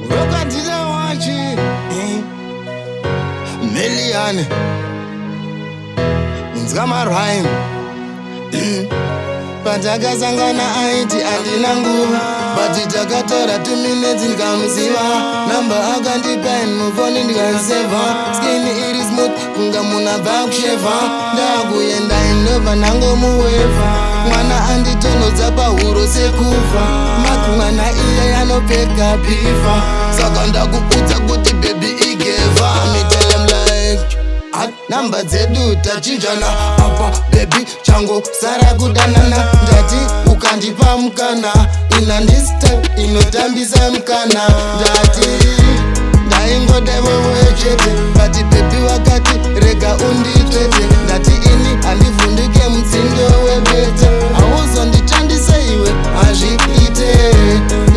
Rokadhina wachi million inzwa marhyme. Patakasangana aiti handina nguva, but takataura 2 minutes ndikamuziva. Namba akandipa mufoni ndikaisevha. Skin iri smooth kunga munhu abva kushevha. Ndakuenda indobva ndangomuwevha. Mwana anditonhodza pahuro sekufa mak. Mwana iye anopfeka pifa, saka ndakuudza kuti baby igeva. Me tell 'em like namba dzedu tachinjana apa, baby, chango sara kudanana. Ndati ukandipa mukana, ina ndistep inotambisa mukana. Ndati ndaingoda iwewe chete, but baby wakati rega unditsvete. Ndati ini handivhunduke mutsindo webete, hauzondichandise iwe, hazviite.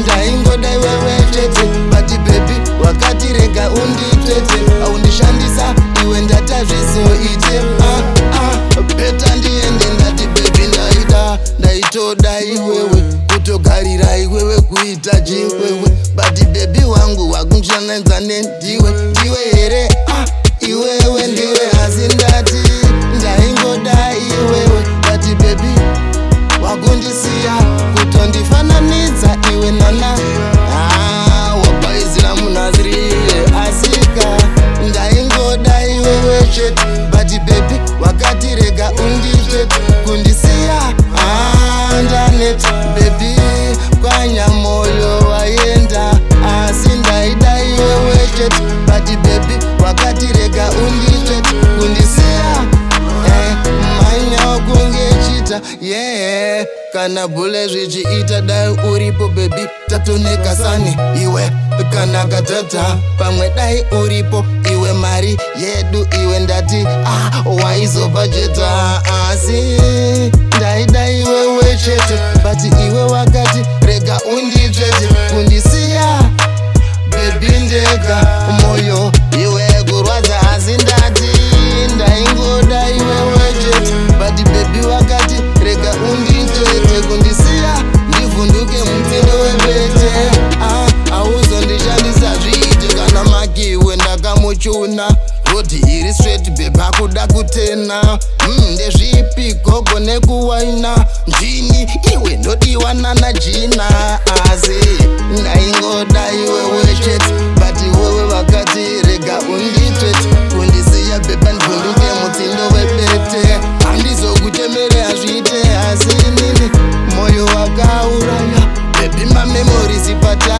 Ndaingoda iwewe chete, but baby wakati rega unditsvete. Aundishandisa iwe, ndatazvizoite. Ah, ah, better ndiende. Ndati baby, ndaida, ndaitoda iwewe, kutogarira iwewe, kuita chiwewe, but baby wangu wakunchanedza nendiwe. Ndiwe here? Ah, iwewe ndiwe. Asi ndati ndaingoda iwewe, but baby wakundisiya, kutondifananidza iwe nana. Ah, wapaizira munhu asiriye. Asika ndaingoda iwewe chete, but baby wakati rega unditsvete, kundisiya. Ah, ndaneta baby, kwanyamoyo waenda. Asi ndaida iwewe chete, but baby wakati rega unditsvete, kundisiya. Manya kunge chita, yeah. Kana bhule zvichiita, dai uripo baby, tatoneka sani iwe. Kana katata pamwe, dai uripo iwe, mari yedu iwe, ndati ah, waizobhajeta. Asi ndaida iwewe chete, but iwe wakati rega unditsvete, kundisiya baby ndega, moyo iwe kurwadza. Asi ndati ndaingoda iwewe chete, but baby wakati rega unditsvete, kundisiya ndivhunduke mutsindo webete. Ah, hauzondishandisa, zviite. Kana makiwe ndakamuchuna, road iri straight, baby akuda kutena. Ndezvipi gogo nekuwaina ndini iwe ndodiwa nana jina. Asi